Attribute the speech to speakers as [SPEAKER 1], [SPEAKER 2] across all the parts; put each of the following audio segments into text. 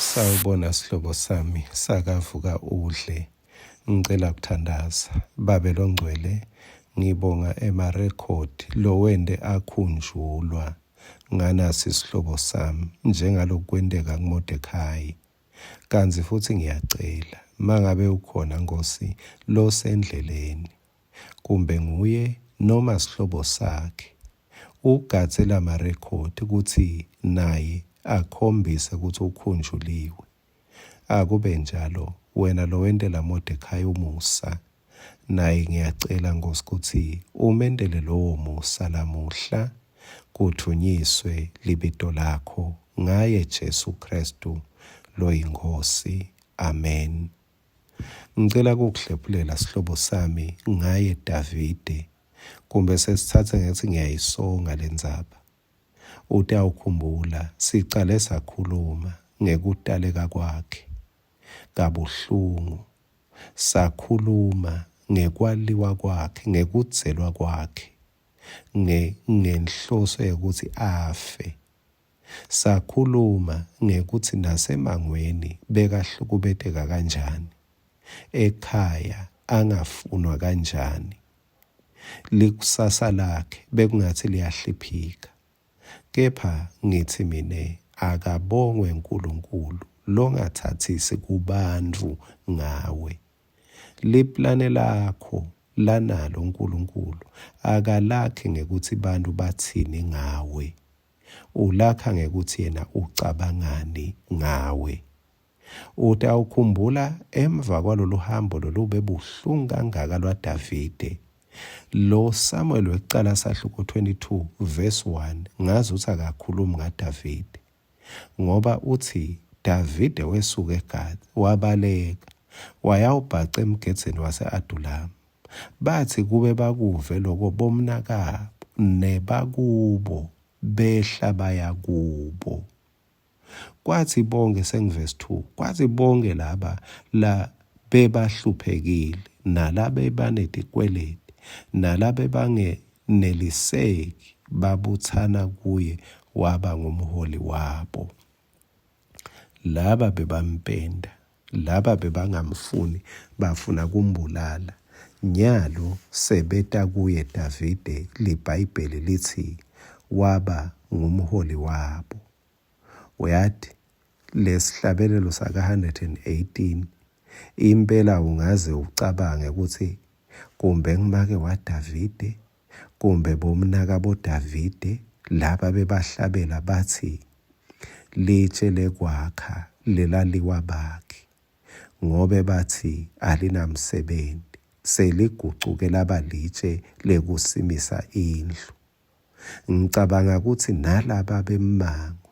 [SPEAKER 1] Sawubona sihlobo sami sakavuka udle. Ngicela kuthandaza. Babe longcwele, ngibonga emarekhodi lowente akhunjulwa nganasi sihlobo sami njengaloku kwenteka kuModekhayi. Kantsi futsi ngiyacela, mangabe ukhona Nkhosi losendleleni, kumbe nguye noma sihlobo sakhe, ugadze lamarekhodi kutsi naye akhombise kutsi ukhunjuliwe. Akube njalo, wena lowentela Modekhayi umusa, naye ngiyacela Nkhosi kutsi umentele lowo musa lamuhla, kudvunyiswe libito lakho ngaye Jesu Khristu loyiNkhosi. Amen. Ngicela kukuhlephulela sihlobo sami ngaye Davide, kumbe sesitsatse ngatsi ngiyayisonga lendzaba. Utawukhumbula sicale sakhuluma ngekutaleka kwakhe kabuhlungu, sakhuluma ngekwaliwa kwakhe, ngekudzelwa kwakhe nge, ngenhloso yekutsi afe. Sakhuluma ngekutsi nasemangweni bekahlukubeteka kanjani, ekhaya angafunwa kanjani. Likusasa lakhe bekungatsi liyahliphika. Kepha ngitsi mine akabongwe Nkulunkulu longatsatsisi kubantfu ngawe. Liplane lakho lanalo Nkulunkulu akalakhi ngekutsi bantfu batsini ngawe. Ulakha ngekutsi yena ucabangani ngawe. Utawukhumbula emva kwaloluhambo lolube buhlungu kangaka lwaDavide, lo Samuel wekucala sahluko 22 verse 1 ngazi utsi akakhulumi ngaDavide ngoba utsi Davide wesuka eGathi wabaleka wayawubhaca emgedzeni wase-Adulamu. Batsi kube bakuve loko bomnakabo nebakubo behla baya kubo. Kwatsi bonkhe sengivesi 2 kwatsi bonkhe laba la bebahluphekile nalabebanetikweleti nalabebangeneliseki babutsana kuye waba ngumholi wabo. Laba bebampenda, laba bebangamfuni bafuna kumbulala. Nyalo sebeta kuye Davide liBhayibheli litsi waba ngumholi wabo. Uyati, lesihlabelelo saka-118, impela ungaze ucabange kutsi kumbe ngumake waDavide, kumbe bomnakabo Davide, laba bebahlabela batsi, Litje lekwakha lelaliwa bakhi, ngobe batsi alinamsebenti, seligucuke laba litje lekusimisa indlu. Ngicabanga kutsi nalaba bemmango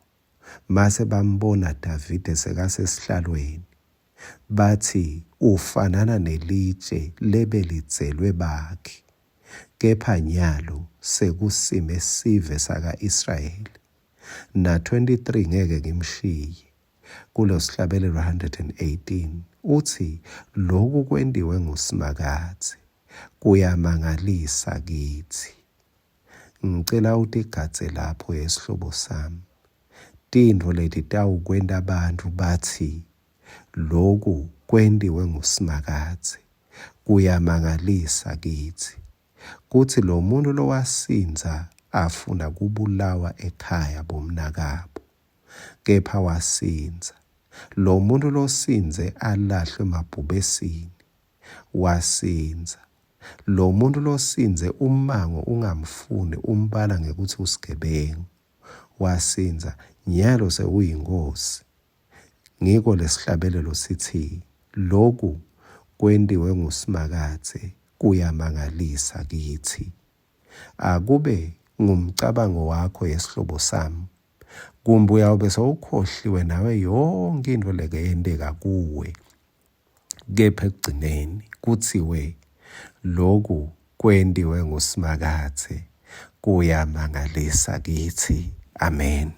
[SPEAKER 1] mase bambona Davide sekasesihlalweni, batsi ufanana nelitje lebelidzelwe bakhi, kepha nyalo sekusime sive saka-Israyeli. Na-23 ngeke ngimshiye. Kulosihlabelelo 118 utsi loku kwentiwe nguSimakadze, kuyamangalisa kitsi. Ngicela utigadze lapho yesihlobo sami. Tintfo letitawukwenta bantfu batsi loku kwentiwe nguSimakadze, kuyamangalisa kitsi. Kutsi lomuntfu lowasindza afuna kubulawa ekhaya bomnakabo, kepha wasindza. Lomuntfu losindze alahlwe emabhubesini, wasindza. Lomuntfu losindze ummango ungamfuni umbala ngekutsi usigebengu, wasindza, nyalo sewuyinkhosi. Ngiko lesihlabelelo sitsi, Loku kwentiwe nguSimakadze, kuyamangalisa kitsi. Akube ngumcabango wakho yesihlobo sami, kumbe uyawube sewukhohliwe nawe yonkhe intfo leke yenteka kuwe. Kepha ekugcineni kutsiwe, Loku kwentiwe nguSimakadze, kuyamangalisa kitsi. Amen.